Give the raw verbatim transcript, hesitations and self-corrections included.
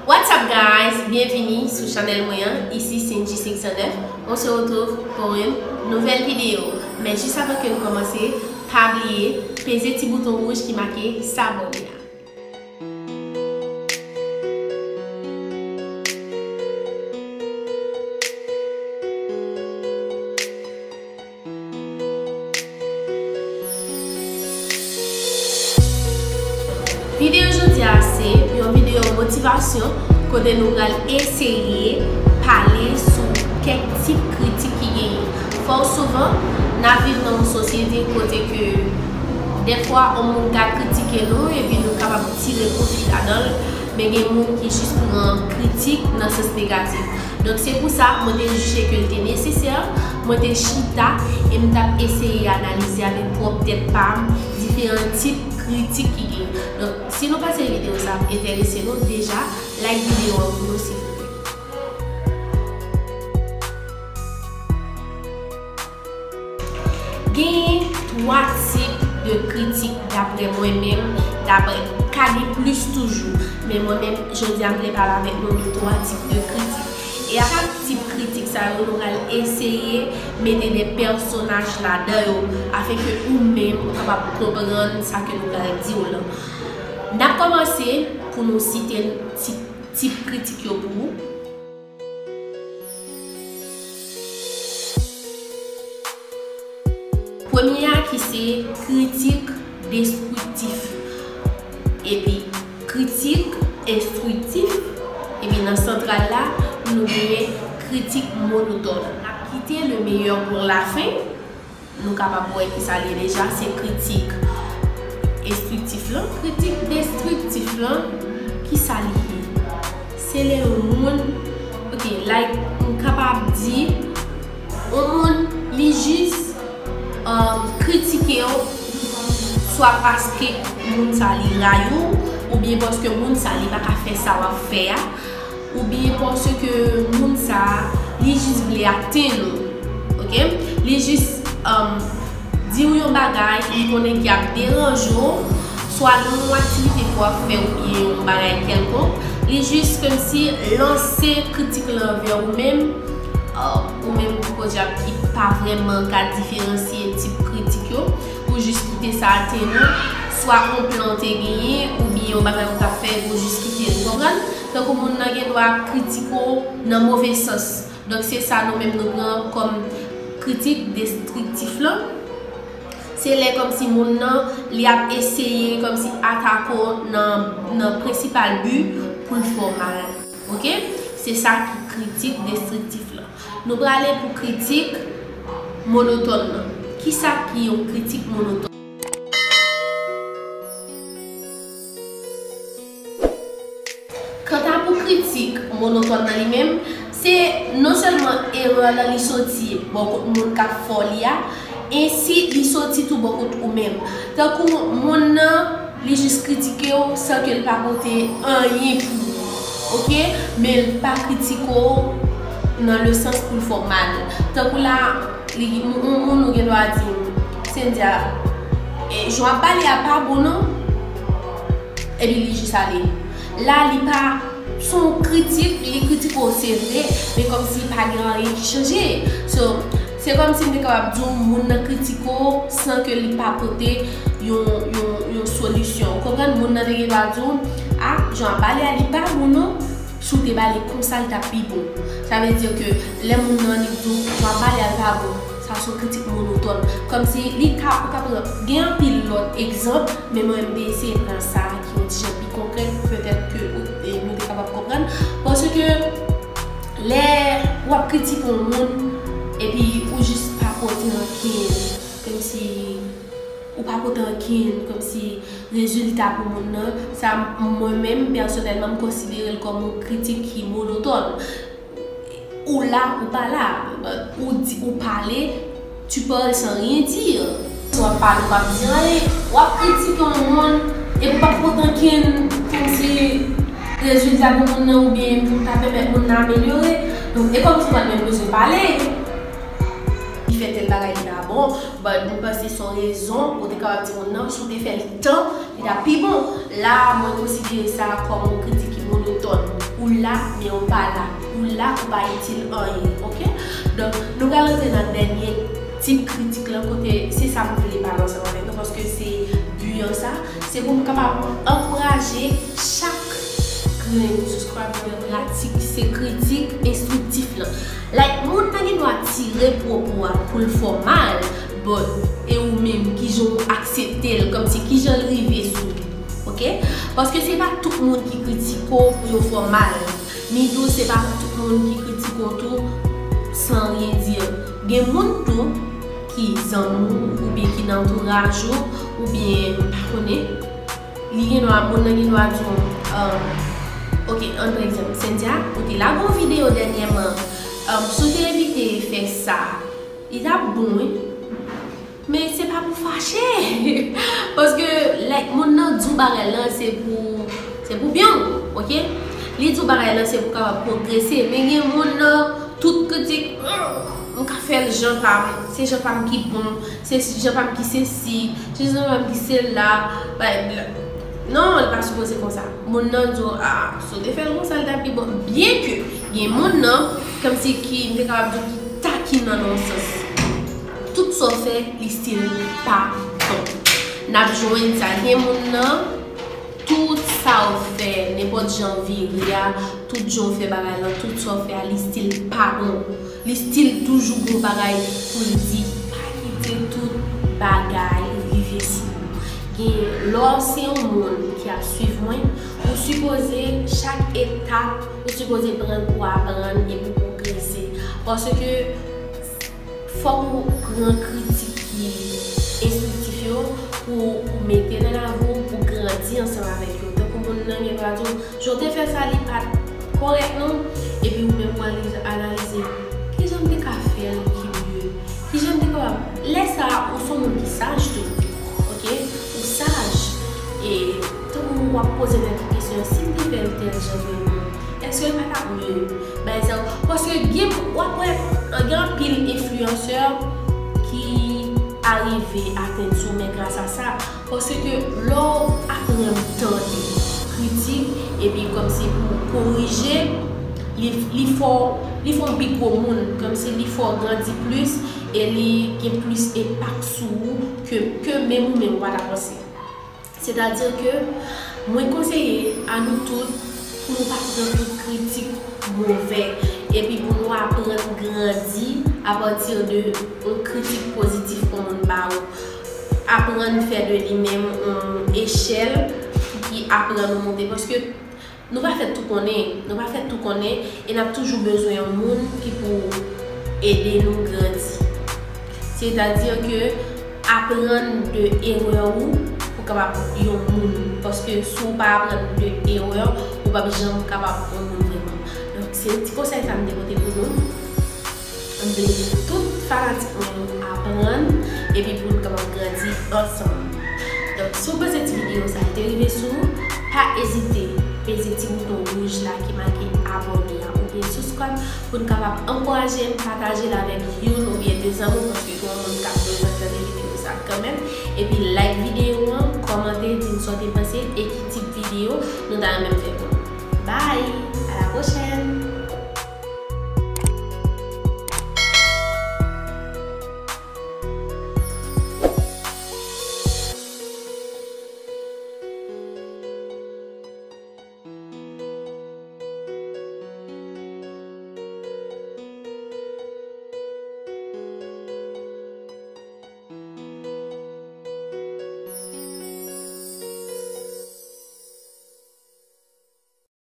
What's up guys? Byenvini sou chanèl mwen an, isi Sinji senk san nèf. On se retrouve pour une nouvelle vidéo. Men jis avan ke nou kòmanse, pa bliye peze ti bouton wouj ki make s'abonner a. Videyo jodi a se yon videyo motivasyon kote nou pral eseye pale sou kèk tip kritik ki genyen. Fò souvan, n ap viv nan yon sosyete kote ke dèfwa yon moun ka kritike nou epi nou kapab tire pwofi ladan l, men gen moun ki jis pran kritik nan sans negatif. Donk, se pou sa, mwen te jije ke l te nesesè, mwen te chita e m t ap eseye analize avèk pwòp tèt pa m diferan tip kritik ki genyen. Donk, si nou panse videyo sa ap enterese nou, deja, like videyo an pou nou, silvouplè. Genyen twa tip de kritik, daprè mwen menm, daprè, ka gen plis toujou, men mwen menm, jodi a, m vle pale avèk nou de twa tip de kritik. E a chak tip kritik sa yo, nou pral eseye mete de pèsonaj ladan yo, afenke ou menm ou kapab konprann sa ke nou pral di w lan. N ap kòmanse pou nou site tip, tip kritik yo pou ou. Premye a ki se kritik destriktif, epi kritik enstriktif, epi nan santral la, nou genyen kritik monotòn. N ap kite le meilleur pour la fin. Nou kapab wè ki sa l ye deja, se kritik enstriktif lan. Kritik destriktif lan, ki sa li ye? Se lè yon moun, ok, like, m kapab di, yon moun, li jis, um, kritike w, swa paske moun sa li rayi w, oubyen paske moun sa li pa ka fè sa w ap fè a, oubyen paske moun sa a, li jis vle atenn ou, ok? Li jis, um, di w yon bagay, li konnen ki ap deranje w, swa nan yon aktivite ke w ap fè oubyen yon bagay kèlkonk, li jis kòmsi lanse kritik lan anvè ou menm, uh, ou menm, podyab, ki pa vrèman ka diferansye tip kritik yo, ou jis kite sa atenn ou, swa yon plan w te genyen, oubyen yon bagay ou t ap fè, ou jis kite l, ou konprann? Tankou moun nan gen dwa ap kritike w nan move sans. Donk, se sa nou menm nou pran kòm kritik destriktif lan. Se lè kòmsi moun nan, li ap eseye kòmsi atake w nan, nan prensipal bi pou l fè w mal. Ok? Se sa ki kritik destriktif lan. Nou prale pou kritik monotòn nan. Kisa ki yon kritik monotòn? Kanta pou kritik monotòn nan li menm, se non sèlman erè lan li soti bò kot moun k ap fè w li a, ensi li soti tou bò kot ou menm. Tankou moun nan, li jis kritike w san ke l pa pote anyen pou ou. Ok? Men l pa kritike w nan le sans pou l fè w mal. Tankou la, li, yon moun ou gen dwa di, Cynthia, e, jan w ap pale a pa bon non. Epi li jis ale. La, li pa, se yon kritik, li kritike w, se vre, men kòmsi pa gen anyen ki chanje. So, se kòmsi m te kapab di w, moun nan kritike w san ke li pa pote yon, yon, yon solisyon. Ou konprann? Moun nan te gen dwa di w, a, jan w ap pale a, li pa bon non. Si w te ba li konsa, li t ap pi bon. Sa vle di ke lè moun nan li di w, jan w ap pale a, li pa bon. Sa se yon kritik monotòn. Kòmsi li ka, ou ka pran, gen anpil lòt egzanp, men mwen, m te eseye pran sa ki yon ti jan pi konkrè, petèt ke ou, e, nou te kapab konprann. Paske lè w ap kritike yon moun, epi ou jis pa pote ankenn, kòmsi ou pa pote ankenn, kòmsi rezilta pou moun nan, sa, mwen menm, pèsonèlman, m konsidere l kòm yon kritik ki monotòn. Ou la, ou pa la. Ou di, ou pale, tu parles sans rien dire. Si w ap pale, ou p ap di anyen, w ap kritike yon moun, epi w p ap pote ankenn, kòmsi rezilta pou moun nan, oubyen pou ta pèmèt moun nan amelyore. Donk, e kòmsi w pa t menm bezwen pale. Li fè tèl bagay, li pa bon. But m panse se yon rezon ou te kapab di moun nan, si w te fè l tan, li t ap pi bon. La, mwen konsidere sa kòm yon kritik ki monotòn. Ou la, men ou pa la. Ou la, ou pa itil anyen, oke? Donk, nou pral rantre nan dènye tip kritik lan, kote se sa m vle pale ansanm avèk nou, paske se bi an sa, se pou m kapab ankouraje chak grenn subscriber pratik se kritik enstriktif lan. Like, moun nan gen dwa tire pwopo a pou l fè w mal, but e ou menm, kijan w aksepte l, kòmsi kijan l rive sou ou, oke? Paske se pa tout moun ki kritike w pou yo fè w mal. Ni tou, se pa tout moun ki kritike w tou san rien dire. Gen moun tou ki zanmi w, oubyen ki nan antouraj ou, oubyen m pa konnen, li gen dwa, moun nan gen dwa di w, um, oke, ann pran egzanp, Cynthia, ou te lage yon videyo dènyèman, um, si w te evite fè sa, li t ap bon, wi. Men se pa pou fache. Paske, like, moun nan di w bagay lan, se pou, se pou byen w, oke? Li di w bagay lan, se pou kapab pwogrese. Men gen moun nan, tout kritik, "M ka fè l jan pa m, se jan pa m ki bon, se jan pa m ki sesi, se jan pa m ki sela." Bay, non, li pa sipoze konsa. Moun nan di w, "Ah, si w te fè l konsa, li t ap pi bon." Byen ke gen moun nan, kòmsi ki, m te kapab di w ki takin nan yon sans. Tout sa w fè, li still pa bon. N ap jwenn sa. Gen moun nan, tout sa w fè, nenpòt jan w vire a, tout jan w fè bagay lan, tout sa w fè a, li still pa bon. Li still toujou gon bagay pou l di. Pa kite tout bagay rive sou ou. Gen, lè w se yon moun ki ap swiv mwen, ou sipoze, chak etap, ou sipoze pran pou aprann epi pwogrese. Paske fòk ou pran kritik ki enstriktif yo pou ou mete nan lavi w, pou grandi ansanm avèk yo. Tankou moun nan gen dwa di w, "Jan w te fè sa, li pa t kòrèk non." Epi ou menm ou analize, analize, "Kijan m te ka fè l ki mye? Kijan m te kapab?" Lè sa a, ou se yon moun ki saj tou, oke? Ou saj. E tankou w ap poze tèt ou kesyon, "Si m te fè l tèl jan vrèman, èske l pa t ap mye?" Bay sa yo. Paske gen, w ap wè, gen anpil enfliyansè ki arive atenn somè gras a sa. Paske lè w aprann tande kritik, epi kòmsi pou korije, li, li fè w, li fè w pi gwo moun, kòmsi li fè w grandi plis, e li gen plis enpak sou ou ke, ke menm ou menm ou pa ta panse. Sètadi ke mwen konseye a nou tout pou nou pa pran tout kritik movè, epi pou nou aprann grandi apati de yon kritik pozitif yon moun ba ou. Aprann fè de li menm yon echèl ki aprann ou monte, paske nou pa fèt tou konnen, nou pa fèt tou konnen, e n ap toujou bezwen yon moun ki pou ede nou grandi. Sètadi ke aprann de erè ou pou kapab yon moun. Paske si w pa aprann de erè, ou p ap janm kapab yon moun vrèman. Donk, se ti konsèy sa m te pote pou nou. M vle tout fanatik mwen yo aprann, epi pou n kapab grandi ansanm. Donk, si w panse ti videyo sa te rive sou ou, pa ezite peze ti bouton wouj la ki make abòne a oubyen subscribe pou n kapab ankouraje m, pataje l avèk youn oubyen de zanmi w, paske gen yon moun k ap bezwen tande videyo sa kanmenm. Epi like videyo an, kòmante, di m sa w te panse e ki tip videyo nou ta renmen m fè pou ou. Bye!